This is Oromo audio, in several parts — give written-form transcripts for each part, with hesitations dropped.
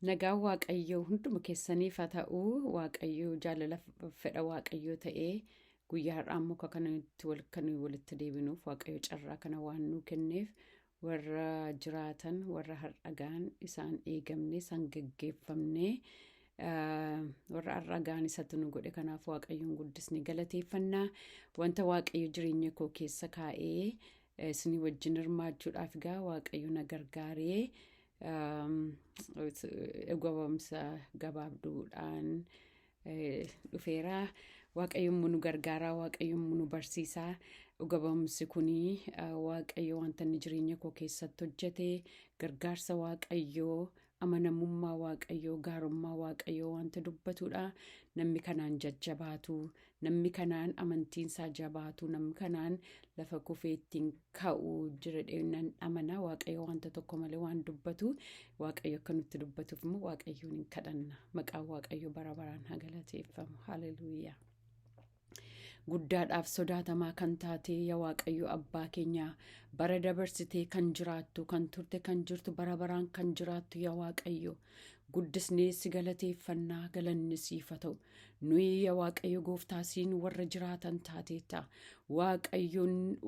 Nagaan Waaqayyoo hunduma keessaniif haa ta'u. Waaqayyoo jaalala fedha Waaqayyoo ta'ee guyyaa har'aa immoo akka kanatti wal kan walitti deebinuuf Waaqayyo carraa kana waan nuu kenneef warra jiraatan warra har'a ga'an isaan eegamne isaan geggeeffamne warra har'a ga'an isatti nu godhe kanaaf Waaqayyoon guddisne galateeffannaa wanta Waaqayyo jireenya koo keessa kaa'ee isinii wajjin hirmaachuudhaaf egaa Waaqayyo na gargaaree gabaabsa gabaabduudhaan dhufeera. Waaqayyo immoo nu gargaaraa, Waaqayyo immoo nu barsiisaa. Gabaabumsi kuni Waaqayyo wanta inni jireenya koo keessatti hojjete gargaarsa Waaqayyoo, amanamummaa Waaqayyoo, gaarummaa Waaqayyoo wanta dubbatudha. Namni kanaan jajjabaatu, namni kanaan amantiinsaa jabaatu, namni kanaan lafa kufee ittiin ka'u jira nan amana. Waaqayyo wanta tokko malee waan dubbatu, Waaqayyo akka nutti dubbatuuf immoo Waaqayyoon hin kadhanna. Maqaan Waaqayyo bara baraan haa galateeffamu. Haleluuyaa. Guddaadhaaf sodaatamaa kan taate yaa Waaqayyo abbaa keenyaa, bara dabarsitee kan jiraattu, kan turte, kan jirtu, bara baraan kan jiraattu yaa Waaqayyo, guddisnee si galateeffannaa, galanni siif haa ta'u. Nuyi yaa Waaqayyo gooftaa siin warra jiraatan taateetta.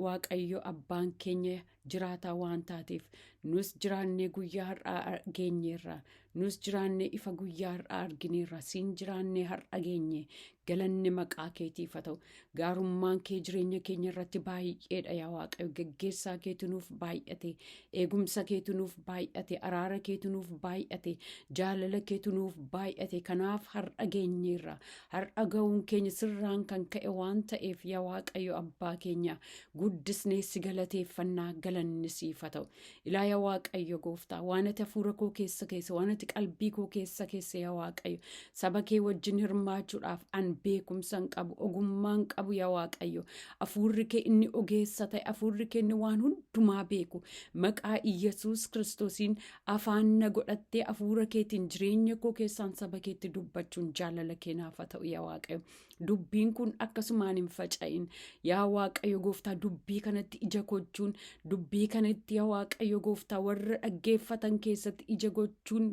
Waaqayyo abbaan keenya jiraataa waan taateef nus jiraannee guyyaa har'aa geenyeerra. Nus jiraannee ifa guyyaa har'aa argineerra. Siin jiraannee har'a geenye. Galanni maqaa keetiif haa ta'u. Gaarummaan kee jireenya keenya irratti baay'eedha yaa Waaqayyo. Geggeessaa keetu nuuf baay'ate. Eegumsa keetu nuuf baay'ate. Araara keetu nuuf baay'ate. Jaalala keetu nuuf baay'ate. Kanaaf har'a geenyeerra. Har'a ga'uun keenya sirraan kan ka'e waan ta'eef yaa Waaqayyo abbaa keenya guddisnee si galateeffannaa, galanni siif haa ta'u. Ilaa yaa Waaqayyo gooftaa, waan ati hafuura koo keessa keessa, waan ati qalbii koo keessa keessa yaa Waaqayyo saba kee wajjin hirmaachuudhaaf an beekumsa hin qabu, ogummaa hin qabu yaa Waaqayyo. Hafuurri kee inni ogeessa ta'e, hafuurri kee inni waan hundumaa beeku maqaa Iyyasuus Kiristoosiin afaan na godhattee hafuura keetiin jireenya koo keessaan saba keetti dubbachuun jaalala kee naaf haa ta'u yaa Waaqayyo. Dubbiin kun akkasumaan hin faca'in. Yaa Waaqayyo gooftaa, dubbii kanatti ija gochuun, dubbii kanatti yaa Waaqayyo gooftaa warra dhaggeeffatan keessatti ija gochuun,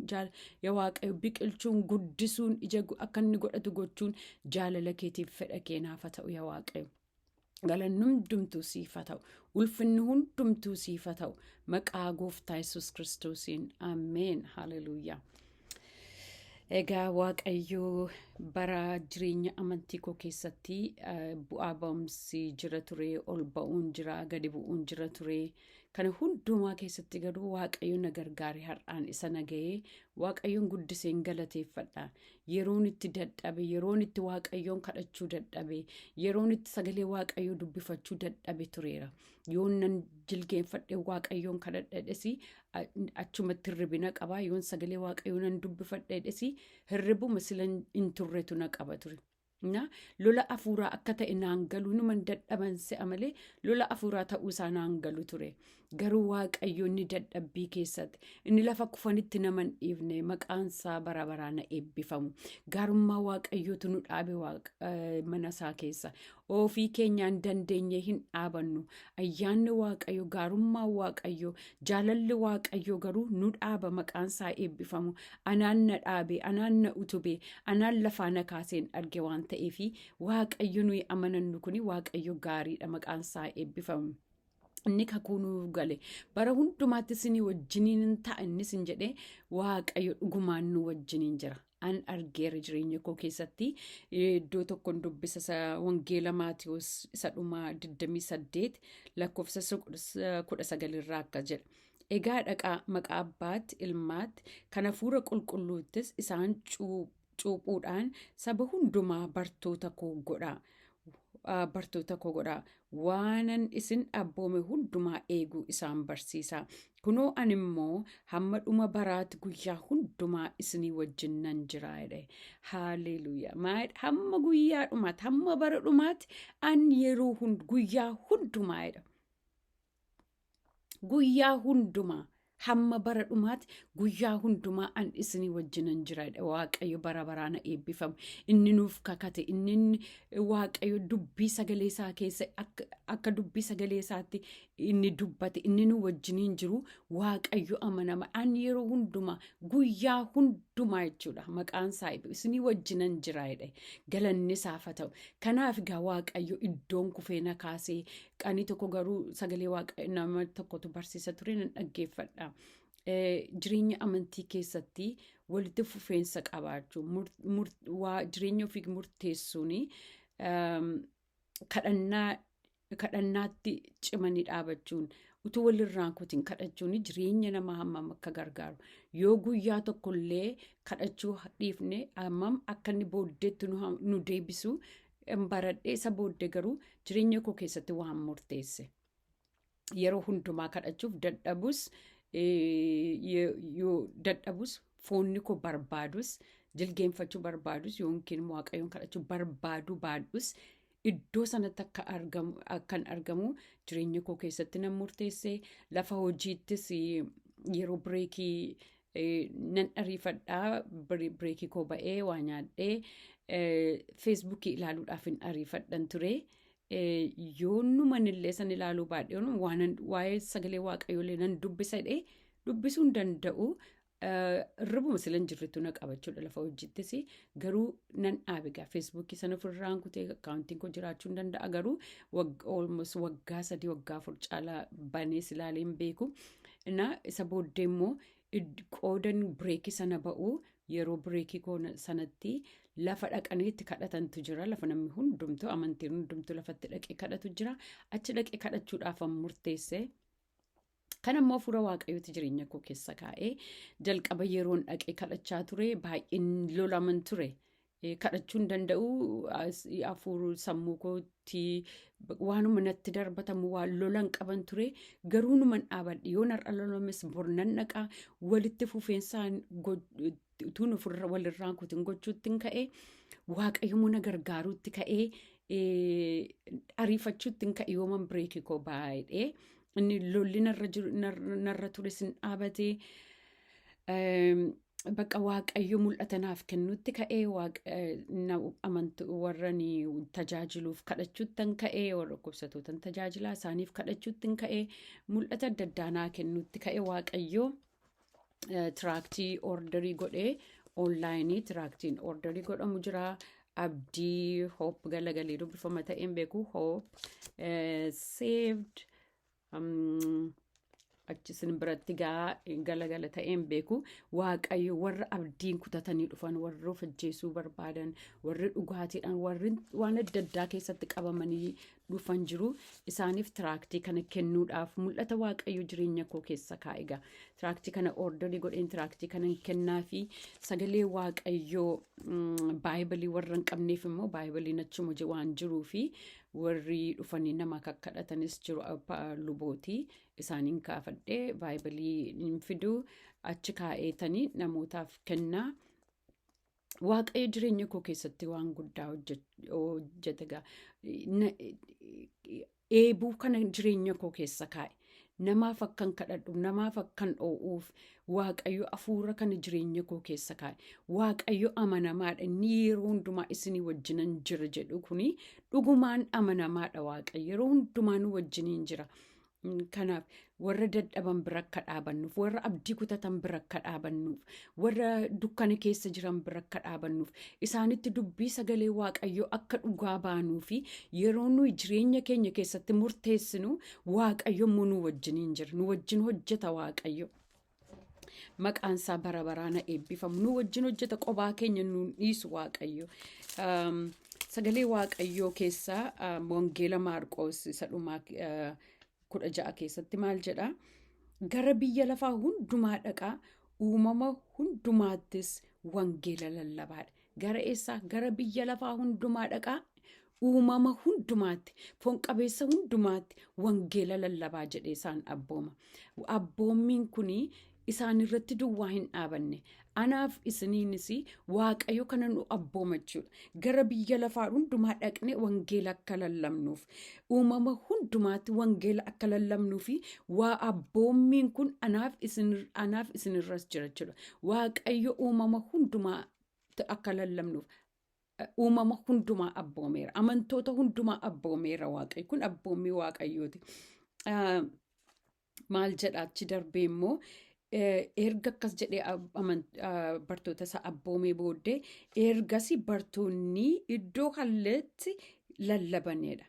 yaa Waaqayyo biqilchuun, guddisuun, ija akka inni godhatu gochuun jaalala keetiif fedha kee naaf haa ta'u yaa Waaqayyo. Galanni hundumtuu siif haa ta'u. Ulfinni hundumtuu siif haa ta'u. Maqaa gooftaa Yesuus Kiristoosiin. Ameen. Haleluuyaa. Egaa Waaqayyo bara jireenya amantii koo keessatti bu'aa ba'umsi jira ture, ol ba'uun jira, gadi bu'uun jira ture. Kana hundumaa keessatti garuu Waaqayyo na gargaare har'aan isa na ga'ee Waaqayyoon guddiseen galateeffadha. Yeroon itti dadhabe, yeroon itti Waaqayyoon kadhachuu dadhabe, yeroon itti sagalee Waaqayyoo dubbifachuu dadhabe tureera. Yoon nan jilgeenfadhe Waaqayyoon kadhadhedhes achumatti hirribina qaba. Yoon sagalee Waaqayyoo nan dubbifadhedhes hirribuma sila hin turretu na qaba ture. Na lola afuuraa akka ta'e naan galu numan dadhaban se'a malee lola afuuraa ta'uu isaa naan galu ture. Garuu Waaqayyo inni dadhabbii keessatti inni lafa kufanitti nama hin dhiifne maqaan isaa bara baraan na eebbifamu. Gaarummaa Waaqayyootu nu dhaabe mana isaa keessa. Ofii keenyaan dandeenyee hin dhaabannu. Ayyaanni Waaqayyo, gaarummaan Waaqayyo, jaalalli Waaqayyo garuu nu dhaaba maqaan isaa eebbifamu. Anaan na dhaabe, anaan na utube, anaan lafaa na kaaseen arge waan ta'eef Waaqayyo nuyi amanannu kuni Waaqayyo gaariidha maqaan isaa eebbifamu. Inni kakuu nuuf gale bara hundumaatti isinii wajjiniin hin ta'a inni isin jedhee Waaqayyo dhugumaan nu wajjiniin jira. An argeera jireenya koo keessatti iddoo tokkoon dubbisa isa wangeela Maatiyuus isa dhumaa 28 lakkoofsa 19 irraa akka jedha. Egaa dhaqaa maqaa abbaatti ilmaatti kan hafuura qulqulluuttis isaan cuuphuudhaan saba hundumaa bartoota koo godhaa. Bartoota koo godhaa. Waanan isin abboome hundumaa eeguu isaan barsiisaa. Kunoo ani immoo hamma dhuma baraatti guyyaa hundumaa isinii wajjin nan jira jedhe. Haaleluuyaa. Maal hamma guyyaa dhumaatti hamma bara dhumaatti an yeroo guyyaa hundumaa jedha. Guyyaa hundumaa hamma bara dhumaatti guyyaa hundumaa an isinii wajjinan jira jedhe. Waaqayyo bara baraan haa eebbifamu. Inni nuuf kakate, inni Waaqayyo dubbii sagalee isaa keessa akka dubbii sagalee isaatti Inni dubbate, inni nu wajjiniin jiru Waaqayyo amanama. Ani yeroo hundumaa, guyyaa hundumaa jechuudha, maqaan isaa isinii wajjinan jira jedhe, galanni isaaf haa ta'u. Kanaaf egaa Waaqayyo iddoon kufee na kaasee. Qanii tokko garuu sagalee Waaqayyo nama tokkotu barsiisa ture, nan dhaggeeffadha. Jireenya amantii keessatti walitti fufeensa qabaachuu, jireenya ofii murteessuun, kadhannaa kadhannaatti cimanii dhaabachuun, utuu walirraan kutin kadhachuun jireenya namaa hammam akka gargaaru, yoo guyyaa tokkollee kadhachuu dhiifne hammam akka inni booddeetti nu deebisu baradhee. Isa booddee garuu jireenya koo keessatti waan murteesse. Yeroo hundumaa kadhachuuf dadhabus, yoo dadhabus, foonni koo barbaadus, jilgeenfachuu barbaadus, yookiin Waaqayyoon kadhachuu barbaadu baadhus, iddoo sanatti akka argamu akkan argamu jireenya koo keessatti nan murteesse. Lafa hojiittis yeroo breakii nan ariifadhaa. Breakii koo ba'ee waa nyaadhee Facebookii ilaaluudhaaf hin ariifadhan ture. Yoo numanillee san ilaaluu baadhee, waa'ee sagalee Waaqayyoollee nan dubbisa jedhee dubbisuu hin danda'u. Irribuma sila hin jirretu na qabachuudha lafa hojittis. Garuu nan dhaabe gaa Facebookii sana ofirraan kutee. Accountiin koo jiraachuu hin danda'a, garuu almost waggaa 3, waggaa 4 caalaa banee ilaalee hin beeku. Na isa booddee immoo qoodan breakii sana ba'u, yeroo breakii koo sanatti lafa dhaqanii itti kadhatantu jira. Lafa namni hundumtu, amantiin hundumtu lafatti dhaqee kadhatu jira. Achi dhaqee kadhachuudhaaf murteesse. Kan ammoo hafuura Waaqayyooti jireenya koo keessa kaa'ee. Jalqaba yeroon dhaqee kadhachaa ture baay'een lolaman ture. Kadhachuu hin danda'u, hafuuru sammuu kootti waanuma natti darbatamu waan lolan qaban ture. Garuu numan dhaabadhe, yoon har'a lolames bor nan dhaqaa, walitti fufiinsaan utuun ofirra walirraan kutin gochuutti hin ka'e. Waaqayyo na gargaaruutti ka'ee, ariifachuutti hin ka'e. Yooman breakii koo baay'ee inni lolli narra jiru narra ture sin dhaabatee, bakka Waaqayyo mul'ata naaf kennutti ka'ee, amantu warra ni tajaajiluuf kadhachuutti hin ka'ee, warra dhukkubsatootan tajaajilaa isaaniif kadhachuutti hin ka'ee, mul'ata adda addaa naa kennutti ka'ee. Waaqayyo tractii orderii godhee, onlineii tractiin orderii godhamu jira. Abdii Hope galagalee dubbifama ta'een beeku, Hope Saved achi isin biratti gaa galagala ta'een beeku. Waaqayyo warra abdiin kutatanii dhufan, warra of ajjeesuu barbaadan, warri dhugaatiidhaan, warri waan adda addaa keessatti qabamanii dhufan jiru. Isaaniif tractii kana kennuudhaaf mul'ata Waaqayyo jireenya koo keessa kaa'e. Egaa tractii kana orderii godheen, tractii kana kennaa fi sagalee Waaqayyoo Bibleii warra hin qabneef immoo Bibleiin achuma waan jiruu fi warri dhufanii nama kakkadhatanis jiru, lubootii isaaniin kaafadhee Bibleii hin fiduu, achi kaa'eetanii namootaaf kennaa. Waaqayyo jireenya koo keessatti waan guddaa hojjete gaa. Eebuu kana jireenya koo keessa kaa'e. Namaaf akkan kadhadhu, namaaf akkan dho'uuf Waaqayyo hafuura kana jireenya koo keessa kaa'e. Waaqayyo amanamaadha. Inni yeroo hundumaa isinii wajjinan jira jedhu kuni dhugumaan amanamaadha. Waaqayyo yeroo hundumaa nu wajjiniin jira. Kanaaf warra dadhaban bira akka dhaabannuuf, warra abdii kutatan bira akka dhaabannuuf, warra dukkana keessa jiran bira akka dhaabannuuf, isaanitti dubbii sagalee Waaqayyoo akka dhugaa baanuu fi yeroo nuyi jireenya keenya keessatti murteessinu, Waaqayyo immoo nu wajjiniin jira. Nu wajjin hojjeta Waaqayyo. Maqaan isaa bara baraan eebbifamu. Nu wajjin hojjeta, qobaa keenya nu dhiisu Waaqayyo. Sagalee Waaqayyoo keessaa Wangeela Maarqoos isa dhumaa 16 keessatti maal jedha? "Gara biyya lafaa hundumaa dhaqaa, uumama hundumaattis wangeela lallabaadha." Gara eessaa? Gara biyya lafaa hundumaa dhaqaa, uumama hundumaatti, foon qabeessa hundumaatti wangeela lallabaa jedhee isaan abbooma. Abboommiin kuni isaan irratti duwwaa hin dhaabanne. Anaaf isiniinis Waaqayyo kana nu abbooma jechuudha. Gara biyya lafaa hundumaa dhaqne wangeela akka lallabnuuf, uumama hundumaatti wangeela akka lallabnuu fi waa abboommiin kun anaaf isinirras jira jechuudha. Waaqayyo uumama hundumaa akka lallabnuuf uumama hundumaa abboomeera. Amantoota hundumaa abboomeera Waaqayyo. Kun abboommii Waaqayyooti. Maal jedha achi darbee immoo, erga akkas jedhee bartoota isaa abboomee booddee, ergasii bartoonni iddoo halleetti lallabanidha.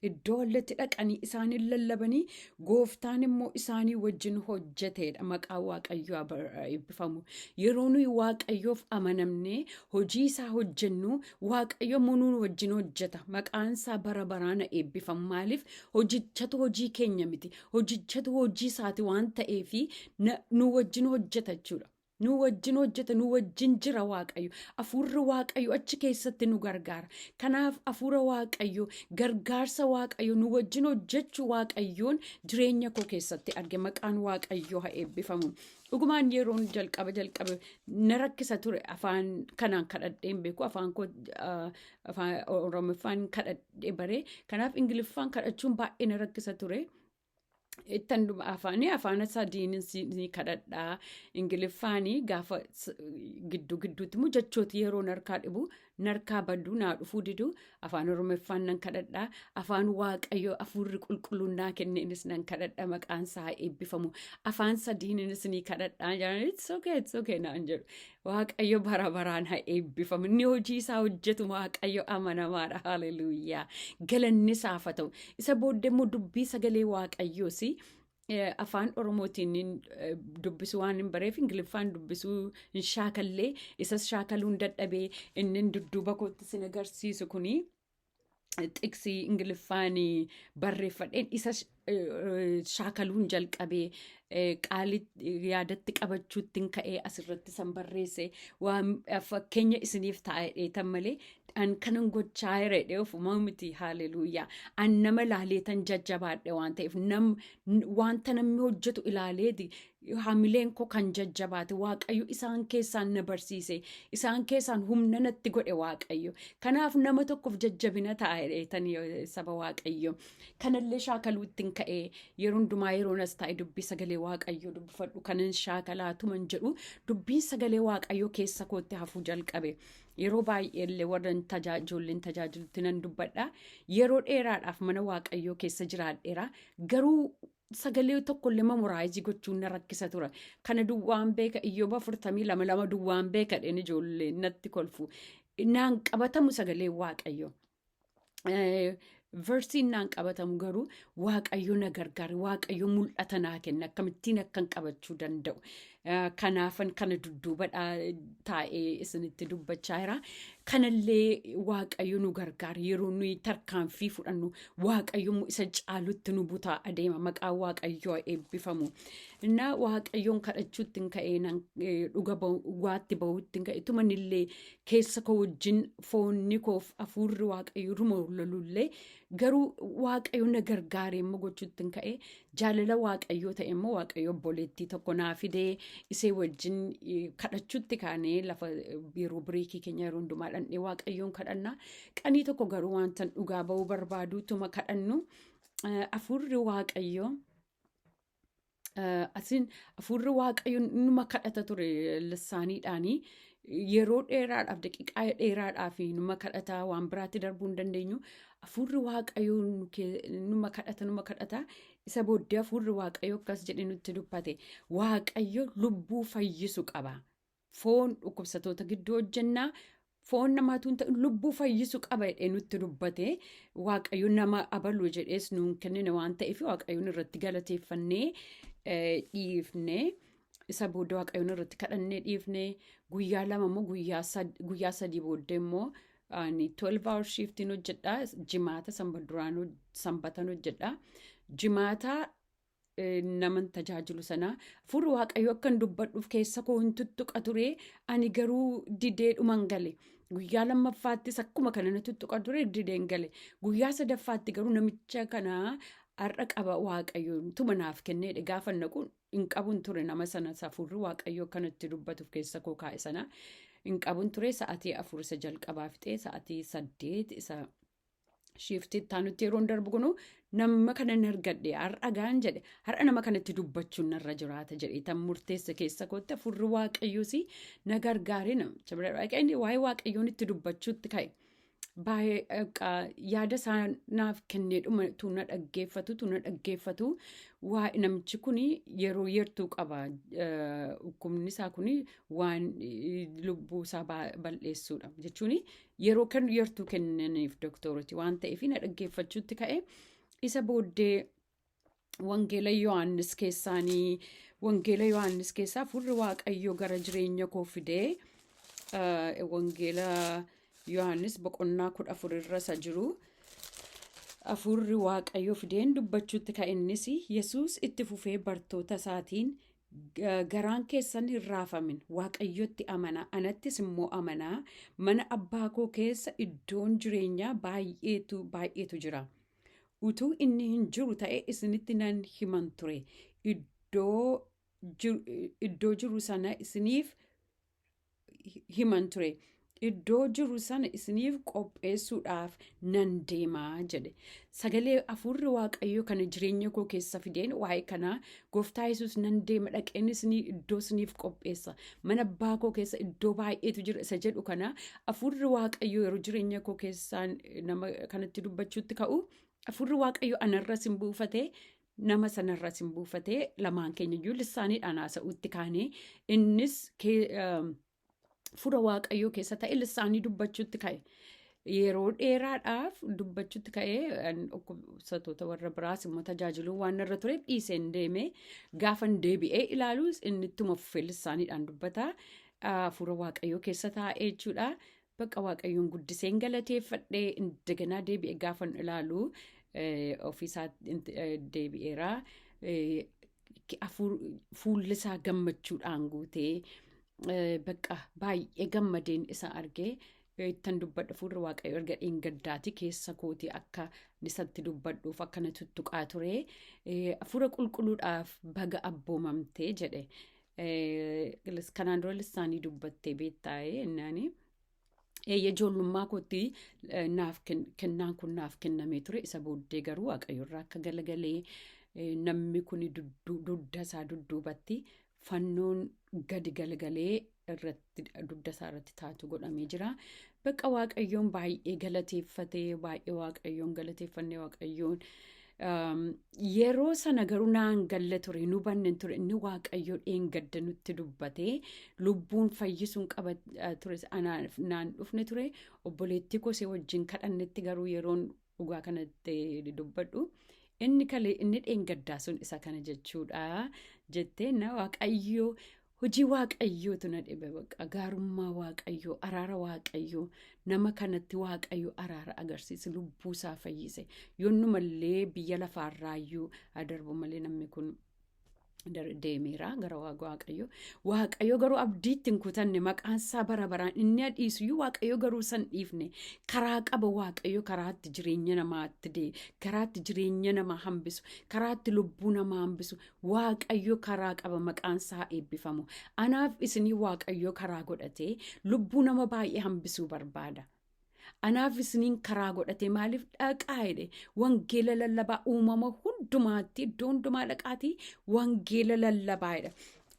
Iddoo halleetti dhaqanii isaanii lallabanii, gooftaan immoo isaanii wajjin hojjeteedha. Maqaan Waaqayyoo eebbifamu. Yeroo nuyi Waaqayyoof amanamnee hojii isaa hojjennu, Waaqayyo immoo nu wajjin hojjeta. Maqaan isaa bara baraan eebbifamu. Maaliif? Hojichatu hojii keenya miti. Hojichatu hojii isaati waan ta'eefi nu wajjin hojjeta jechuudha. Nu wajjin hojjeta, nu wajjin jira Waaqayyo. Hafuurri Waaqayyo achi keessatti nu gargaara. Kanaaf hafuura Waaqayyo, gargaarsa Waaqayyo, nu wajjin hojjechuu Waaqayyoon jireenya koo keessatti arge. Maqaan Waaqayyoo haa eebbifamu. Dhugumaan yeroon jalqaba jalqabe na rakkisa ture. Afaan kanaan kadhadhee hin beeku. Afaan koo, afaan Oromoffaan kadhadhee baree. Kanaaf Ingiliffaan kadhachuun baay'ee na rakkisa ture. Ittan afaanii afaan sadiin ni kadhadhaa. Ingiliffaanii gaafa gidduu gidduutti immoo jechooti yeroo narkaa dhibu, narkaa baduu, naa dhufuu didu, afaan Oromoffaan nan kadhadhaa. Afaan Waaqayyo hafuurri qulqulluun naa kenneenis nan kadhadha. Maqaan isaa eebbifamu. Afaan sadiinis ni kadhadhaa. "It's okay, it's okay," naan jedhu. Waaqayyo bara baraan haa eebbifamu. Inni hojii isaa hojjetu Waaqayyo amanamaadha. Haleluuyaa. Galanni isaaf haa ta'u. Isa booddee immoo dubbii sagalee Waaqayyoos afaan Oromootiin dubbisuu waan hin bareef, Ingiliffaan dubbisuu hin shaakallee, isas shaakaluun dadhabee. Inni dudduuba kootti sin agarsiisu kuni xiqsii Ingiliffaan barreeffadheen isa shaakaluun jalqabee, qaalii yaadatti qabachuutti ka'ee asirratti san barreesse. Waan fakkeenya isiniif taa'ee malee an kanan gochaa jireedhe ofuma miti. Haaleluuyaa. An nama ilaaleetan jajjabaadhe waan ta'eef, wanta namni hojjetu ilaaleeti hamileen koo kan jajjabaate. Waaqayyo isaan keessaan na barsiise, isaan keessaan humna natti godhe Waaqayyo. Kanaaf nama tokkoof jajjabina ta'a jedheetan. Saba Waaqayyo, kanallee shaakaluutti hin ka'ee. Yeroo hundumaa yeroo as taa'e dubbii sagalee Waaqayyo dubbifadhu kanan shaakalaatuman jedhu, dubbiin sagalee Waaqayyo keessa kootti hafuu jalqabe. Yeroo baay'ee illee warra ijoolleen tajaajilutti nan dubbadha. Yeroo dheeraadhaaf mana Waaqayyoo keessa jiraadheera, garuu sagalee tokkollee memorize gochuun na rakkisa ture. Kana duwwaan beeka, Iyyooba 42:2 duwwaan beeka dheen ijoollee natti kolfu. Naan qabatamu sagalee Waaqayyo. Versiin naan qabatamu, garuu Waaqayyo na gargaare, Waaqayyo mul'ata naa kenna akkamittiin akkan qabachuu danda'u. Kanaafan kana dudduuba taa'ee isinitti dubbachaa jira. Kanallee Waaqayyo nu gargaara. Yeroo nuyi tarkaanfii fudhannu, Waaqayyo isa caalutti nu butaa adeema. Maqaan Waaqayyoo eebbifamu. Innaa Waaqayyoon kadhachuutti hin ka'ee, dhuga waatti bahuutti hin ka'e. Tumanillee keessa koo wajjin foonni koof hafuurri Waaqayyo ruma lolullee, garuu Waaqayyo na gargaaree immoo gochuutti hin ka'e. Jaalala Waaqayyoo ta'e immoo Waaqayyo obboleettii tokko naa fidee, isee wajjin kadhachuutti kaanee, lafa yeroo break keenya yeroo hundumaa dhandhee Waaqayyoon kadhannaa. Qanii tokko garuu wanta dhugaa ba'uu barbaadu, tuma kadhannu hafuurri Waaqayyoo asiin hafuurri Waaqayyo numa kadhata ture lissaaniidhaanii. Yeroo dheeraadhaaf, daqiiqaa dheeraadhaaf numa kadhata, waan biraatti darbuu hin dandeenyu. Hafuurri Waaqayyo numa kadhata, numa kadhata. Isa booddee hafuurri Waaqayyo akkas jedhe nutti dubbate: "Waaqayyo lubbuu fayyisu qaba. Foon dhukkubsatoota gidduu hojjennaa, foon namaatu hin ta'in, lubbuu fayyisu qaba," jedhee nutti dubbate. Waaqayyo nama abalu jedhees nuun kennine waan ta'eef, Waaqayyoon irratti galateeffannee dhiifne. Isa booda Waaqayyoon irratti kadhannee dhiifne. Guyyaa 2 immoo, guyyaa 3 booddee immoo ani 12 hour shiftiin hojjedha. Jimaata, sanba duraan, sanbatan hojjedha. Jimaata naman tajaajilu sana hafuurri Waaqayyo akkan dubbadhuuf keessa koo hin tuttuqa ture. Ani garuu didee dhuman gale. Guyyaa lammaffaattis akkuma kana na tuttuqa ture, dideen gale. Guyyaa sadaffaatti garuu namicha kana har'a qaba Waaqayyo tuma naaf kenneedha. Gaafa naqu hin qabun ture nama sana, hafuurri Waaqayyo akkanatti dubbatuuf keessa koo kaa'e sana hin qabun ture. Sa'aatii 4 isa jalqabaa fixee, sa'aatii 8 isa shiftii itti yeroon darbu kunu nama kana hin argadhe. "Har'a gaan," jedhe, "har'a nama kanatti dubbachuun narra jiraata," jedhe tan murteesse keessa kootti. Hafuurri Waaqayyoos na gargaare. Namicha bira dhaqee waa'ee Waaqayyoon itti dubbachuutti ka'e. Baay'ee yaada isaa naaf kennee dhuma tu na dhaggeeffatu tu na dhaggeeffatu, waa namichi kun yeroo yertuu qaba, dhukkubni isaa kun waan lubbuu isaa bal'eessuudha jechuun yeroo yertuu kennaniif doktoroti waan ta'eef na dhaggeeffachuutti ka'e. Isa booddee Wangeela Yohaannis keessaanii, Wangeela Yohaannis keessaa Hafuurri Waaqayyoo gara jireenya koo fidee, Wangeela Yohaannis boqonnaa 14 irra isa jiru Hafuurri Waaqayyoo fideen dubbachuutti ka'e. Innis, Yesuus itti fufee bartoota isaatiin, "Garaan keessan hin raafamin. Waaqayyotti amanaa, anattis immoo amanaa. Mana abbaa koo keessa iddoon jireenyaa baay'eetu baay'eetu jira. Utuu inni hin jiru ta'e isinitti nan himan ture. Iddoo jiru sana isiniif himan ture. Iddoo jiru sana isiniif qopheessuudhaaf nan deemaa," jedhe. Sagalee Hafuurri Waaqayyoo kana jireenya koo keessa fideen waa'ee kanaa Gooftaa Yesuus nan deema, dhaqeen isinii iddoo isiniif qopheessa. Mana abbaa koo keessa iddoo baay'eetu jira isa jedhu kana Hafuurri Waaqayyoo yeroo jireenya koo keessaan nama kanatti dubbachuutti ka'u, Hafuurri Waaqayyoo anarras hin buufate, nama sanarras hin buufate. Lamaan keenya iyyuu lissaaniidhaan haasa'uutti kaane. Innis fura Waaqayyoo keessa ta'e lissaanii dubbachuutti ka'e. Yeroo dheeraadhaaf dubbachuutti ka'ee, dhukkubsattoota warra biraas immoo tajaajiluu waan irra tureef dhiiseen deeme. Gaafan deebi'ee ilaalus inni ittuma fufee lissaaniidhaan dubbata. Hafuura Waaqayyoo keessa taa'ee jechuudha. Bakka Waaqayyoon guddiseen galateeffadhee, indaganaa deebi'ee gaafan ilaalu ofiisaa deebi'eera. Fuulli isaa gammachuudhaan guutee, bakka baay'ee gammadeen isa argee ittan dubbadha. Fuulli Waaqayyo erga dheengaddaati keessa kootii akka isatti dubbadhuuf akka na tuttuqaa ture. Hafuura Qulqulluudhaaf baga abboomamtee jedhe. Kanaan dura lissaanii dubbattee beektaa'ee jennaani. Eeyya, ijoollummaa kootti naaf kennaan kun naaf kennamee ture. Isa booddee garuu Waaqayyo irraa akka galagalee, namni kun dugda isaa dudduubatti fannoon gadi galagalee irratti dugda isaa irratti taatu godhamee jira. Bakka Waaqayyoon baay'ee galateeffatee, baay'ee Waaqayyoon galateeffannee. Waaqayyoon yeroo sana garuu naan galle ture, nu banne ture. Inni Waaqayyo dheengadda nutti dubbatee lubbuun fayyisuun qaba ture naan dhufne ture. Obboleettii kosee wajjin kadhannetti garuu yeroon dhugaa kanatti dubbadhu, inni kale inni dheengaddaa sun isa kana jechuudha jettee na. Waaqayyo, hojii Waaqayyootu na dhibe. Bakka gaarummaa Waaqayyoo, araara Waaqayyoo, nama kanatti Waaqayyo araara agarsiise, lubbuu isaa fayyise. Yoonnumallee biyya lafaarraayyuu adarbu malee namni kun deemeera gara Waaqayyo. Waaqayyo garuu abdiitti hin kutanne. Maqaan isaa bara baraan inni dhiisuyyuu, Waaqayyo garuu san dhiifne. Karaa qaba Waaqayyo, karaatti jireenya namaatti dee, karaatti jireenya namaa hambisu, karaatti lubbuu namaa hambisu Waaqayyo karaa qaba. Maqaan isaa eebbifamu. Anaaf isinii Waaqayyo karaa godhatee lubbuu nama baay'ee hambisuu barbaada. Anaaf isiniin karaa godhate. Maaliif dhaqaa jedhe? Wangeela lallabaa, uumama hundumaatti, iddoo hundumaa dhaqaatii wangeela lallabaa jedha.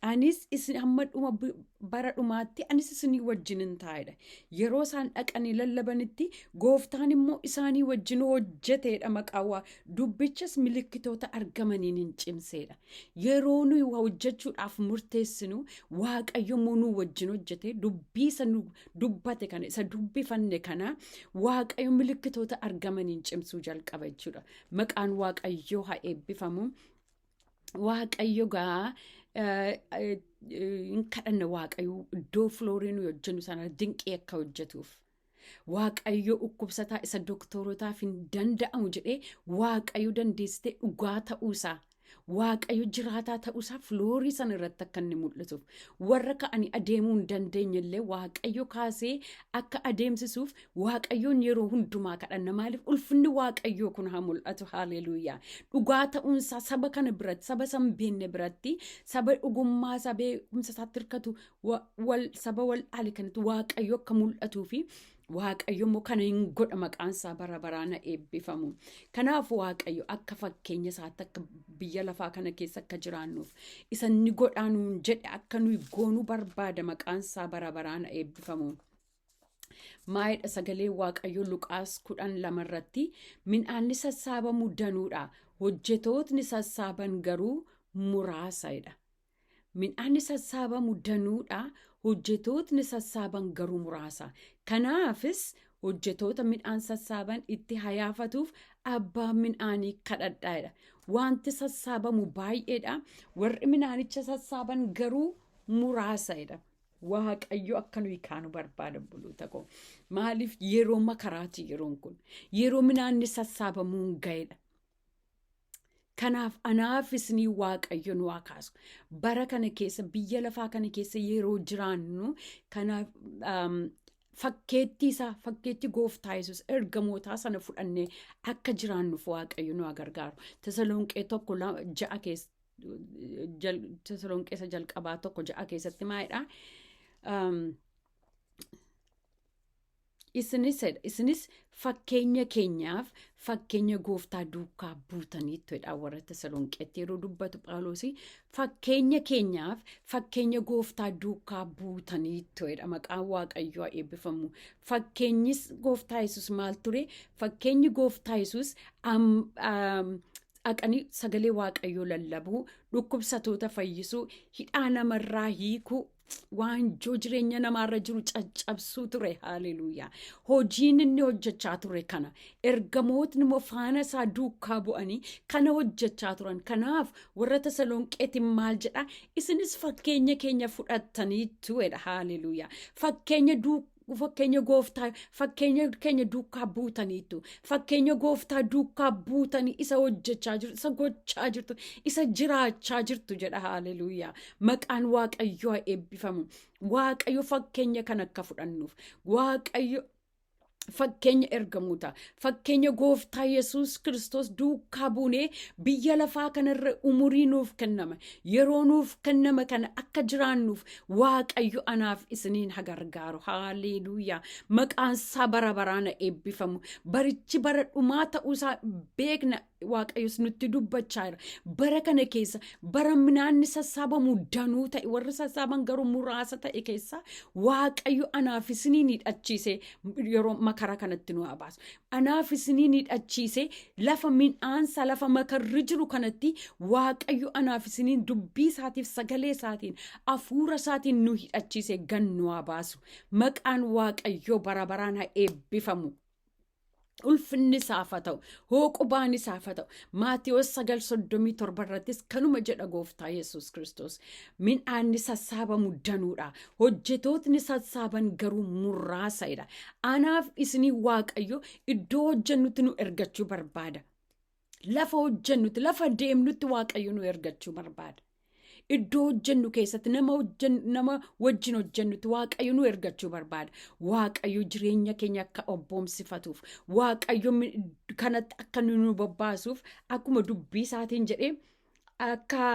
Anis isin hamma dhuma bara dhumaatti anis isinii wajjin hin taa'edha. Yeroo isaan dhaqanii lallabanitti Gooftaan immoo isaanii wajjin hojjeteedha. Maqaa waa dubbichas milikkitoota argamaniin hin cimseedha. Yeroo nuyi hojjechuudhaaf murteessinu, Waaqayyo immoo nu wajjin hojjete. Dubbii isa nu dubbate kana, isa dubbifanne kana, Waaqayyo milikkitoota argamaniin cimsuu jalqaba jechuudha. Maqaan Waaqayyoo haa eebbifamu. Waaqayyo gaa hin kadhanna, Waaqayyo iddoo floorii nuyi hojjennu sana dinqii akka hojjetuuf. Waaqayyo dhukkubsataa isa doktorotaaf hin danda'amu jedhee Waaqayyo dandeessitee dhugaa ta'uusaa, Waaqayyo jiraataa ta'uusaa floorii sana irratti akka inni mul'isuuf, warra ka'anii adeemuu hin dandeenye illee Waaqayyo kaasee akka adeemsisuuf Waaqayyoon yeroo hundumaa kadhanna. Maaliif? Ulfinni Waaqayyoo kun haa mul'atu. Haaleluuyaa. Dhugaa ta'uunsaa saba kana biratti, saba isa hin beekne biratti, saba dhugummaa isaa beekumsa isaatti hirkatu, saba wal dhaale kanatti Waaqayyo akka mul'atuu fi Waaqayyo immoo kana hin godha. Maqaan isaa bara baraan haa eebbifamu. Kanaaf Waaqayyo akka fakkeenya isaatti akka biyya lafaa kana keessa akka jiraannuuf isa inni godhaa nuun jedhe akka nuyi goonuu barbaada. Maqaan isaa bara baraan haa eebbifamu. Maayidha sagalee Waaqayyo Luqaas 12 irratti midhaanni sassaabamu danuudha. Hojjetootni sassaaban garuu muraasadha. Midhaanni sassaabamu danuudha. Hojjetootni sassaaban garuu muraasa. Kanaafis hojjetoota midhaan sassaaban itti hayaafatuuf abbaa midhaanii kadhadhaadha. Wanti sassaabamu baay'eedha. Warri midhaanicha sassaaban garuu muraasadha. Waaqayyo akka nuyi kaanu barbaada obboloota koo. Maaliif yeroo makaraati yeroon kun? Yeroo midhaanni sassaabamuun ga'edha. Kanaaf anaaf isinii Waaqayyo nu haa kaasu. Bara kana keessa, biyya lafaa kana keessa yeroo jiraannu, kanaaf fakkeettii isaa, fakkeettii gooftaa Yesuus ergamootaa sana fudhannee akka jiraannuuf Waaqayyo nu haa gargaaru. Tasalonqee 1:6 keessa, Tasalonqeessa jalqabaa 1:6 keessatti maalidha? Isinis, isinis fakkeenya keenyaaf fakkeenya gooftaa duukaa buutaniitu jedha. Warra Tasalonqeetti yeroo dubbatu Phaawulos, fakkeenya keenyaaf fakkeenya gooftaa duukaa buutaniitu jedha. Maqaan Waaqayyoo haa eebbifamu. Fakkeenyis gooftaa Yesus maal ture? Fakkeenyi gooftaa Yesus dhaqanii sagalee Waaqayyoo lallabuu, dhukkubsatoota fayyisuu, hidhaa namarraa hiikuu, waanjoo jireenya namaarra jiru caccabsuu ture. Haaleluuyaa! Hojiin inni hojjechaa ture kana. Ergamootni immoo faana isaa duukaa bu'anii kana hojjechaa turan. Kanaaf warra Tasalonqeetiin maal jedha? Isinis fakkeenya keenya fudhattaniitu jedha. Haaleluuyaa! Fakkeenya gooftaa, fakkeenya keenya duukaa buutaniitu. Fakkeenya gooftaa duukaa buutanii isa hojjechaa jirtu, isa gochaa jirtu, isa jiraachaa jirtu jedha. Haaleluuyaa! Maqaan Waaqayyoo haa eebbifamu. Waaqayyo fakkeenya kan akka fudhannuuf, Waaqayyo fakkeenya ergamoota, fakkeenya gooftaa Yesuus Kiristoos duukaa buunee biyya lafaa kanarra umurii nuuf kennama, yeroo nuuf kennama kana akka jiraannuuf Waaqayyo anaaf isiniin haa gargaaru. Haaleluuyaa! Maqaan isaa bara baraan eebbifamu. Barichi bara dhumaa ta'uusaa beekna. Waaqayyos nutti dubbachaa jira. Bara kana keessa, bara midhaanni sassaabamu danuu ta'e, warri sassaaban garuu muraasa ta'e keessa, Waaqayyo anaaf isiniin hidhachiise yeroo makara kanatti nu haa baasu. Anaaf isiniin hidhachiise lafa midhaansa, lafa makarri jiru kanatti, Waaqayyo anaaf isiniin dubbii isaatiif, sagalee isaatiin, hafuura isaatiin nu hidhachiise gan nu haa baasu. Maqaan Waaqayyoo bara baraan haa eebbifamu. Ulfinni isaaf haa ta'u, hooqubaan isaaf haa ta'u. Maatiyoos 9:37 irrattis kanuma jedha gooftaa Yesuus Kiristoos. Midhaanni sassaabamu danuudha, hojjetootni sassaaban garuu muraasadha. Anaaf isinii Waaqayyo iddoo hojjennutti nu ergachuu barbaada. Lafa hojjennutti, lafa deemnutti Waaqayyo nu ergachuu barbaada. Iddoo hojjennu keessatti, nama hojjennu, nama wajjin hojjennutti Waaqayyo nu ergachuu barbaada. Waaqayyo jireenya keenya akka obboomsifatuuf, Waaqayyo kanatti akka nu bobbaasuuf, akkuma dubbii isaatiin jedhee, akka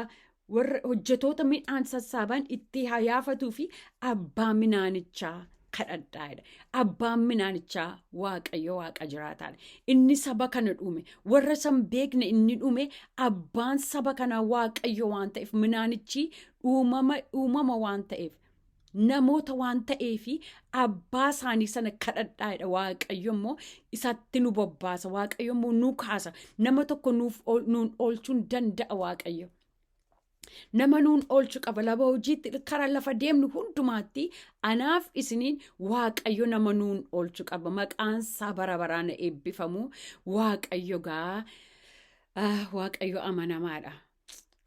warra hojjetoota midhaan sassaaban itti hayaafatuu fi abbaa midhaanichaa kadhadhaa jedha. Abbaan midhaanichaa Waaqayyo Waaqa jiraataadha. Inni saba kana dhume, warra san beekne inni dhume, abbaan saba kanaa Waaqayyo waan ta'eef, midhaanichi uumama waan ta'eef, namoota waan ta'eefi, abbaa isaanii sana kadhadhaa jedha. Waaqayyo immoo isatti nu bobbaasa. Waaqayyo immoo nu kaasa. Nama tokko nuuf nuun oolchuun danda'a Waaqayyo. Nama nuun oolchu qaba. Lafa hojiitti, karaa lafa deemnu hundumaatti anaaf isiniin Waaqayyo nama nuun oolchu qaba. Maqaan isaa bara baraan eebbifamu. Waaqayyo gaa, Waaqayyo amanamaadha.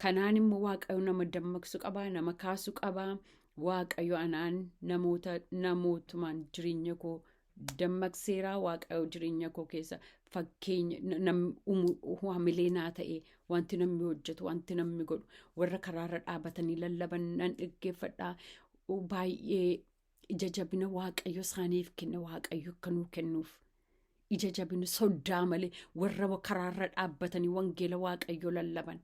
Kanaan immoo Waaqayyo nama dammaqsu qaba, nama kaasu qaba. Waaqayyo anaan namoota namootumaan jireenya koo dammaqseera. Waaqayyo jireenya koo keessa fakkeenya hamilee naa ta'e, wanti namni hojjetu, wanti namni godhu, warra karaarra dhaabatanii lallaban nan dhaggeeffadha. Baay'ee ija jabina Waaqayyo isaaniif kenna, Waaqayyo akka nuu kennuuf. Ija jabina sodaa malee warra karaarra dhaabbatanii wangeela Waaqayyo lallaban.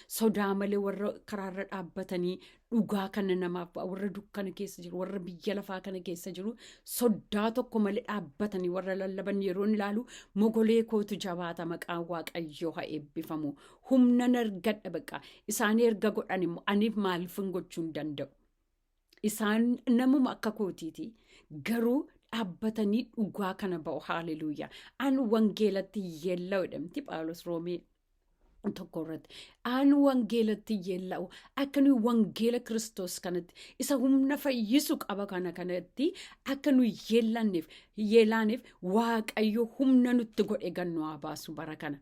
Sodaa malee warra karaarra dhaabbatanii dhugaa kana namaaf, warra dukkana keessa jiru, warra biyya lafaa kana keessa jiru, sodaa tokko malee dhaabbatanii warra lallaban yeroon ilaalu mogolee kootu jabaata. Maqaan Waaqayyoo haa eebbifamu. Humna argadha baqa. Isaan erga godhan immoo aniif maaliifin gochuu hin danda'u? Isaan namuma akka kootiiti. Garuu Dhaabbatanii dhugaa kana ba'u. Haaleluuyaa. An wangeelatti yeella'u jedhamti Phaawulos Roomee tokko irratti. An wangeelatti yeella'u akka nuyi wangeela Kiristoos kanatti isa humna fayyisu qaba kana kanatti akka nuyi yeellanneef yeelaaniif Waaqayyo humna nutti godhe gannu haa baasu bara kana.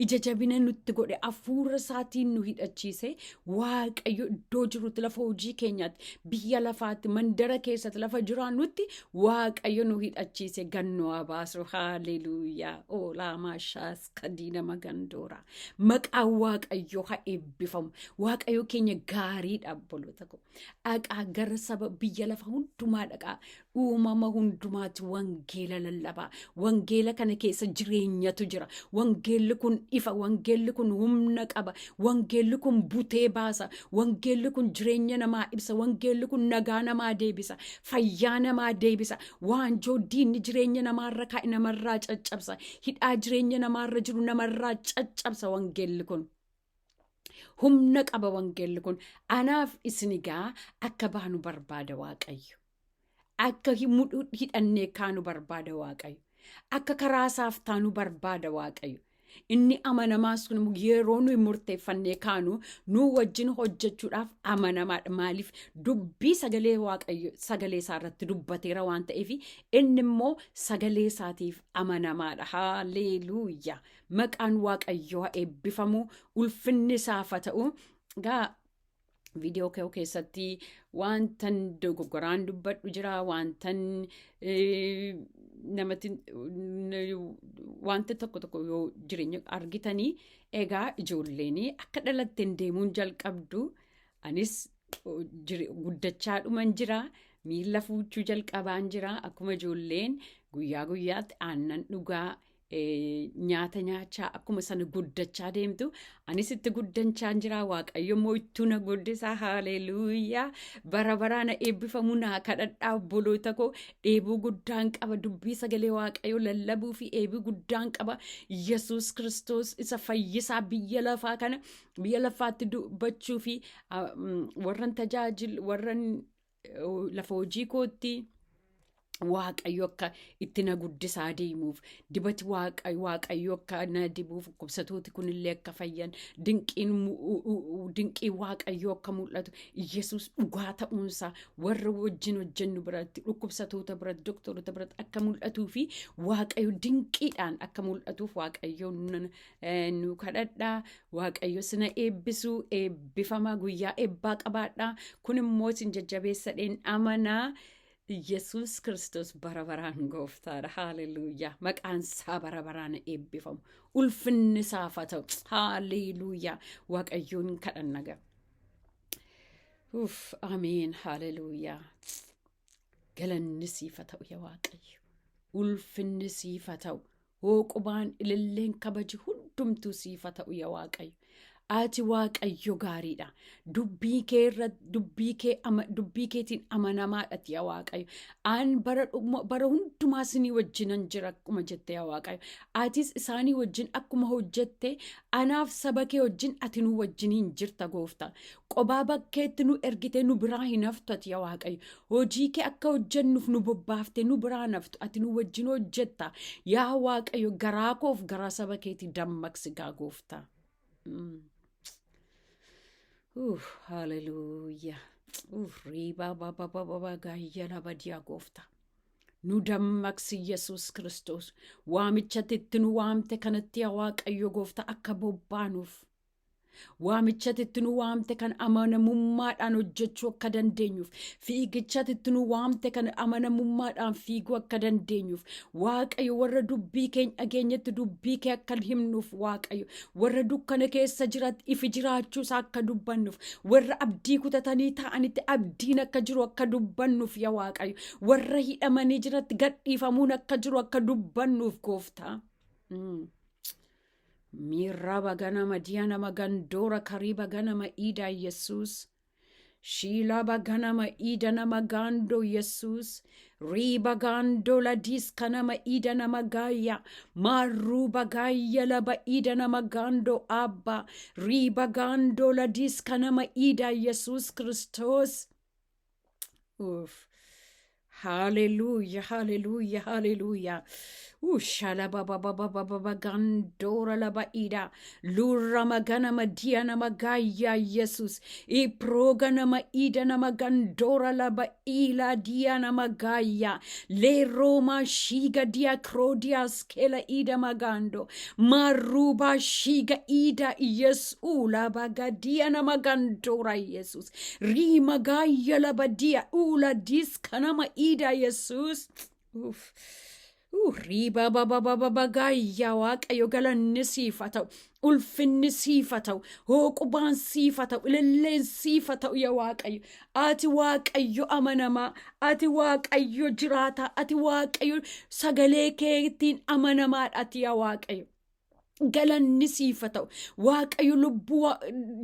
Ija jabina nutti godhe hafuura isaatiin nu hidhachiise Waaqayyo iddoo jirutti lafa hojii keenyaatti biyya lafaatti mandara keessatti lafa jiraannutti Waaqayyo nu hidhachiise gannu haa baasu. Haaleluuyaa. Oolaa maashaas kadiina magandoora. Maqaan Waaqayyoo haa eebbifamu. Waaqayyo keenya gaariidha obboloota koo. Dhaqaa gara saba biyya lafa hundumaa dhaqaa. Uumama hundumaatti wangeela lallabaa. Wangeela kana keessa jireenyatu jira. Wangeelli kun ifa. Wangeelli kun humna qaba. Wangeelli kun butee baasa. Wangeelli kun jireenya namaa ibsa. Wangeelli kun nagaa namaa deebisa. Fayyaa namaa deebisa. Waanjoo diinni jireenya namaarra kaa'e namarraa caccabsa. Hidhaa jireenya namaarra jiru namarraa caccabsa wangeelli kun. Humna qaba wangeelli kun. Anaaf isin egaa akka baanu barbaada Waaqayyo. Akka hidhannee kaanu barbaada Waaqayyo. Akka karaa isaaf taanu barbaada Waaqayyo. Inni amanamaa sun yeroo nuyi murteeffannee kaanu nuu wajjin hojjechuudhaaf amanamaadha. Maaliif dubbii sagalee Waaqayyo sagalee isaa irratti dubbateera waan ta'eef inni immoo sagalee isaatiif amanamaadha. Haaleluuyaa. Maqaan Waaqayyoo haa eebbifamu. Ulfinni isaaf haa ta'u. Egaa viidiyoo koo keessatti wantan dogoggoraan dubbadhu jira wantan namatti wanta tokko tokko yoo jireenya argitanii egaa ijoolleen akka dhalatteen deemuun jalqabdu anis guddachaa dhuman jira miila fuuchuu jalqabaan jira akkuma ijoolleen guyyaa guyyaatti aannan dhugaa nyaata nyaachaa akkuma sana guddachaa deemtu anis itti guddachaa jira. Waaqayyo immoo ittuu na guddisaa. Haaleluuyaa. Bara baraa na eebbifamu naa kadhadhaa obboloota koo. Dheebuu guddaan qaba dubbii sagalee Waaqayyo lallabuu fi dheebuu guddaan qaba Yesuus Kiristoos isa fayyisaa biyya lafaa kana biyya lafaatti dubbachuu fi warran tajaajil warran lafa hojii kootti Waaqayyo akka itti na guddisaa deemuuf dibati Waaqayyo akka na dibuuf dhukkubsatooti kunillee akka fayyan dinqiin Waaqayyo akka mul'atu Yesuus dhugaa ta'uunsaa warra wajjin hojjennu biratti dhukkubsatoota biratti doktoroota biratti akka mul'atuu fi Waaqayyo dinqiidhaan akka mul'atuuf Waaqayyo nu kadhadhaa. Waaqayyo sina eebbisuu. Eebbifama guyyaa eebbaa qabaadhaa. Kun immoo isin jajjabeessadheen amanaa. Yesuus Kiristoos bara baraan gooftaadha. Haaleluuyaa. Maqaan isaa bara baraan eebbifamu. Ulfinni isaaf haa ta'u. Haaleluuyaa. Waaqayyoon kadhanna gaa. Uff, ameen. Haaleluuyaa. Galanni siif haa ta'u yaa Waaqayyo. Ulfinni siif haa ta'u. Hooqubaan ililleen kabaji hundumtuu siif haa ta'u yaa Waaqayyo. Ati Waaqayyo gaariidha. Dubbii kee irra dubbii kee ama, dubbii keetiin amanamaadha yaa Waaqayyo. An bara bara hundumaa isinii wajjinan jira akkuma jette yaa Waaqayyo. Atis isaanii wajjin akkuma hojjette anaaf saba kee wajjin ati nu wajjiniin jirta gooftaa. Qobaa bakkeetti nu ergitee nu biraa hin haftu ati yaa Waaqayyo. Hojii kee akka hojjennuuf nu bobbaaftee nu biraa hin haftu ati nu wajjin hojjetta. Yaa Waaqayyo garaa koof garaa saba keetii dammaqsi gaa gooftaa. Uff, haleluuyaa. Uff, riibaa baba baba baba gaayyala badiyaa gooftaa. Nu dammaqsi Yesuus Kiristoos. Waamichatti itti nu waamte kanatti yaa Waaqayyo gooftaa akka bobbaanuuf. Waamichatti itti nu waamte kan amanamummaadhaan hojjechuu akka dandeenyuuf, fiigichatti itti nu waamte kan amanamummaadhaan fiiguu akka dandeenyuuf, Waaqayyo warra dubbii keenya dhageenyetti dubbii kee akka himnuuf, Waaqayyo warra dukkana keessa jiratti ifi jiraachuu isaa akka dubbannuuf, warra abdii kutatanii taa'anitti abdiin akka jiru akka dubbannuuf, yaa Waaqayyo warra hidhamanii jiratti gadhiifamuun akka jiru akka dubbannuuf gooftaa. Miirraba ganama diyanama gandoora kariiba ganama iidaa Yesuus. Shiilaba ganama iida nama gaandoo Yesuus. Riiba gaandoo ladiis kanama iida nama gaaya. Maarruuba gaaya laba iida nama gaandoo Abba. Riiba gaandoo ladiis kanama iida Yesuus Kiristoos. Uff. Haleluuyaa, haleluuyaa, haleluuyaa. Ushalabababababa gandoora laba ida. Lurra magana madia nama gaayyaa Yesus. Iproga nama ida nama gandoora laba ila dia nama gaayyaa. Le Roma shiga dia krodias kela ida magando. Maruba shiga ida Yesu laba gadia nama gandora Yesus. Rima gaayya laba dia ula diska nama ida Yesus. Uff. Riba baba baba bagaayyaa Waaqayyo, galanni siif haa ta'u, ulfinni siif haa ta'u, hooqubaan siif haa ta'u, ililleen siif haa ta'u. Yaa Waaqayyo, ati Waaqayyo amanamaa, ati Waaqayyo jiraataa, ati Waaqayyo sagalee keetiin amanamaadha ati. Yaa Waaqayyo, galanni siif haa ta'u. Waaqayyo, lubbuu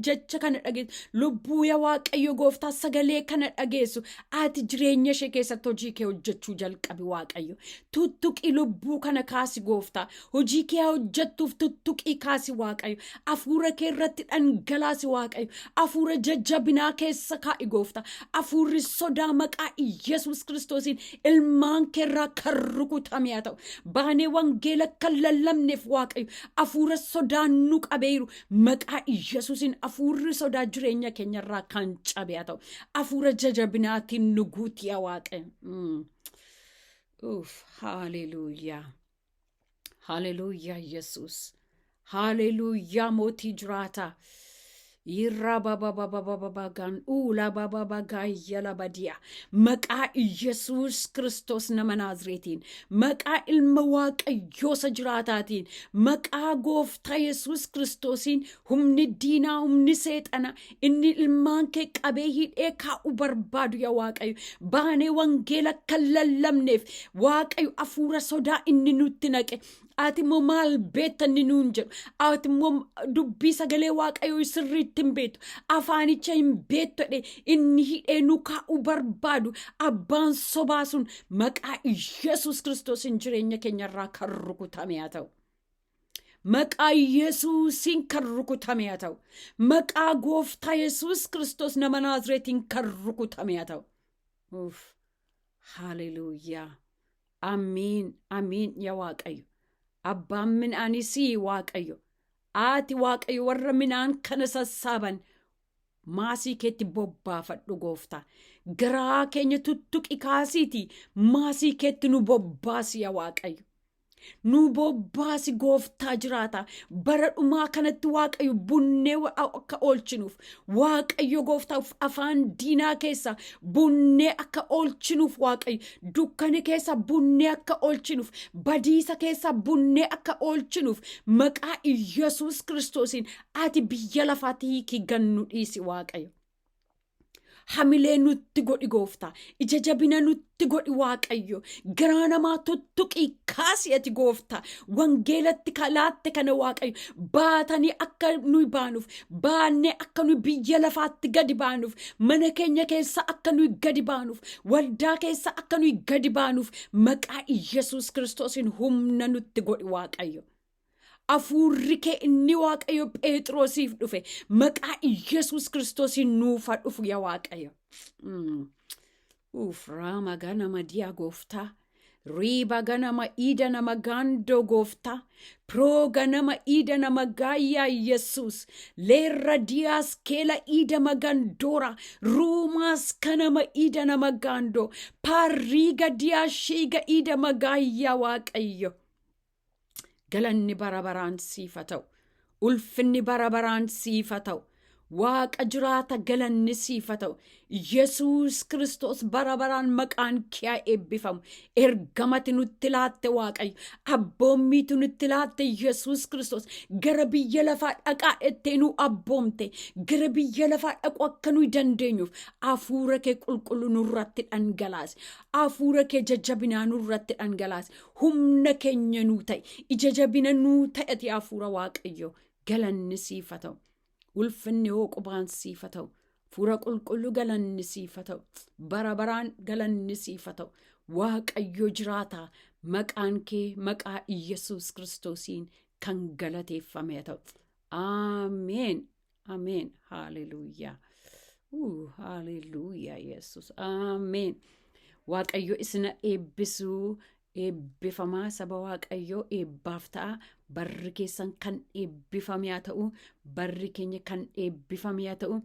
jecha kana dhageessu, lubbuu yaa Waaqayyo gooftaa sagalee kana dhageessu, ati jireenya ishee keessatti hojii kee hojjechuu jalqabi. Waaqayyo, tuttuqii lubbuu kana kaasi. Gooftaa, hojii kee hojjettuuf tuttuqii kaasi. Waaqayyo, hafuura kee irratti dhangalaasi. Waaqayyo, hafuura jajjabinaa keessa kaa'i. Gooftaa, hafuurri sodaa maqaa Iyesuus Kiristoosiin ilmaan kee irraa kan rukutame haa ta'u. Baanee wangeela kan lallabneef, Waaqayyo, hafuura sodaa nu qabeeru maqaa Iyesuusiin hafuurri sodaa jireenya keenyarraa kan cabe haa ta'u. Hafuura jajjabinaatiin nu guuti, yaa Waaqayyo. Uff, haleluuyaa. Haleluuyaa Yesuus. Haleluuyaa mootii jiraataa. Irra baba baba baba bagaan uula baba bagaayya labadiya. Maqaa Iyesuus Kiristoos nama Naazreetiin, maqaa ilma Waaqayyoo isa jiraataatiin, maqaa gooftaa Yesuus Kiristoosiin, humni diinaa, humni seexana inni ilmaan kee qabee hidhee kaa'u barbaadu, yaa Waaqayyo, baanee wangeela kan lallabneef, Waaqayyo, hafuura sodaa inni nutti naqe, ati immoo maal beekta inni nuun jedhu, ati immoo dubbii sagalee Waaqayyoo sirriitti hin beektu, afaanicha hin beektu jedhe inni hidhee nu kaa'u barbaadu, abbaan sobaa sun maqaa Yesuus Kiristoosiin jireenya keenyarraa kan rukutame haa ta'u. Maqaa Yesuusiin kan rukutame haa ta'u. Maqaa gooftaa Yesuus Kiristoos nama Naazreetiin kan rukutame haa ta'u. Uff. Haleluuyaa. Amiin, amiin. Yaa Waaqayyo. Abbaan midhaanii sii, Waaqayyo. Ati Waaqayyo warra midhaan kana sassaaban maasii keetti bobbaafadhu, gooftaa. Garaa keenya tuttuqi kaasiiti maasii keetti nu bobbaasi, yaa Waaqayyo. Nu bobbaasi, gooftaa jiraata. Bara dhumaa kanatti, Waaqayyo, bunnee akka oolchinuuf, Waaqayyo gooftaa, afaan diinaa keessa bunnee akka oolchinuuf, Waaqayyo, dukkana keessa bunnee akka oolchinuuf, badiisa keessa bunnee akka oolchinuuf, maqaa Iyyasuus Kiristoosiin ati biyya lafaatti hiikii gannu dhiisi, Waaqayyo. Hamilee nutti godhi, gooftaa. Ija jabina nutti godhi, Waaqayyo. Garaa namaa tuttuqii kaasi ati, gooftaa. Wangeelatti kalaatte kana, Waaqayyo, baatanii akka nuyi baanuuf, baannee akka nuyi biyya lafaatti gadi baanuuf, mana keenya keessa akka nuyi gadi baanuuf, waldaa keessa akka nuyi gadi baanuuf, maqaa Iyyasuus Kiristoosiin humna nutti godhi, Waaqayyo. Afuurri kee inni, Waaqayyo, Phexrosiif dhufe maqaa Iyyasuus Kiristoosiin nuufa dhufu, yaa Waaqayyo. Uuf, raama ganama diyaa gooftaa. Riiba ganama iida nama gaandoo gooftaa. Piroo ganama iida nama gaayyaa Yesuus. Leerra diyaas keela iida magandoora. Ruumaas kanama iida nama gaandoo. Paarriiga diyaa shiiga iida magaayyaa Waaqayyo. Galanni bara baraan siif haa ta'u. Ulfinni bara baraan siif haa ta'u. Waaqa jiraata, galanni siif haa ta'u. Yesuus Kiristoos, bara baraan maqaan kee haa eebbifamu. Ergamati nutti laatte, Waaqayyo. Abboommiitu nutti laatte, Yesuus Kiristoos. Gara biyya lafaa dhaqaa ettee nu abboomte. Gara biyya lafaa dhaqu akka nuyi dandeenyuuf hafuura kee qulqulluu nurratti dhangalaasi. Hafuura kee jajjabinaa nurratti dhangalaasi. Humna keenya nuu ta'e. Ija jabina nuu ta'e hafuura Waaqayyo. Galanni siif haa ta'u. Ulfinni hooqubaan siif haa ta'u. Hafuura qulqulluu, galanni siif haa ta'u. Bara baraan galanni siif haa ta'u. Waaqayyo jiraataa, maqaan kee maqaa Iyyasuus Kiristoosiin kan galateeffame haa ta'u. Ameen. Ameen. Haleluuyaa. Haleluuyaa Yesuus. Ameen. Waaqayyo isina eebbisuu. Eebbifamaa saba Waaqayyoo, eebbaaf ta'a. Barri keessan kan eebbifame haa ta'u. Barri keenya kan eebbifame haa ta'u.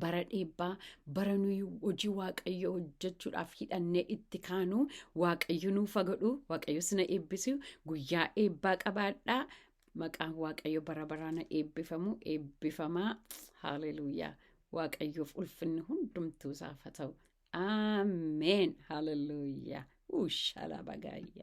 Bara eebbaa, bara nuyi hojii Waaqayyoo hojjechuudhaaf hidhannee itti kaanu Waaqayyo nuuf haa godhu. Waaqayyo sina eebbisu. Guyyaa eebbaa qabaadhaa. Maqaan Waaqayyo bara baraan eebbifamu. Eebbifamaa. Haleluuyaa. Waaqayyoof ulfinni hundumtuu isaaf haa ta'u. Ameen. Haleluuyaa. Ushalabagaayyaa.